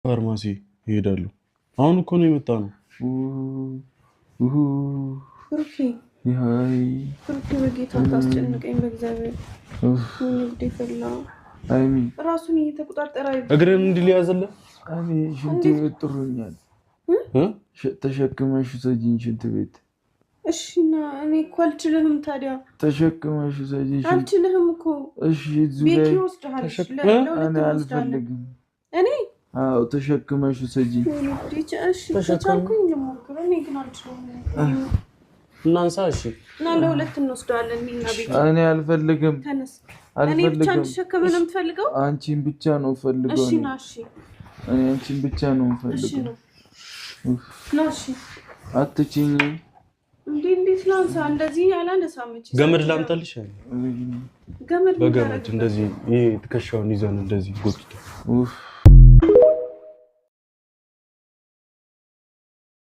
ፋርማሲ ይሄዳሉ። አሁን እኮ ነው የመጣ ነው። ብሩኬ ብሩኬ፣ በጌታ ታስጨንቀኝ፣ በእግዚአብሔር ጉዴ ፈላ። ራሱን እየተቆጣጠረ እግርን እንዲህ ሊያዝልህ። ሽንት ቤት ጥሩኛል። ተሸክመሽ ውሰጂኝ ሽንት ቤት። እሺ እና እኔ እኮ አልችልህም። ታዲያ ተሸክመሽ ውሰጂኝ። አልችልህም እኮ። እሺ ቤኪ ይወስድሃል። እኔ አልፈልግም። እኔ አዎ ተሸክመሽ ውሰጂኝ። እሺ ከቻልኩኝ ልሞክር። እኔ ግን አልችልም። እናንሳ። እሺ እና ለሁለት እንወስደዋለን። እኔና ቤኪ። እኔ አልፈልግም። ተነስ። እኔ ብቻ እንድሸከመ ነው የምትፈልገው? አንቺን ብቻ ነው ፈልገው። እሺ ና። እሺ እኔ አንቺን ብቻ ነው ፈልገው። ና። እሺ አትችኝም። እንዴ እንዴት ላንሳ? እንደዚህ አላነሳም። እቺ ገመድ ላምጣልሽ? ገመድ በገመድ እንደዚህ ይሄ ትከሻውን ይዘን እንደዚህ ጎትቶ።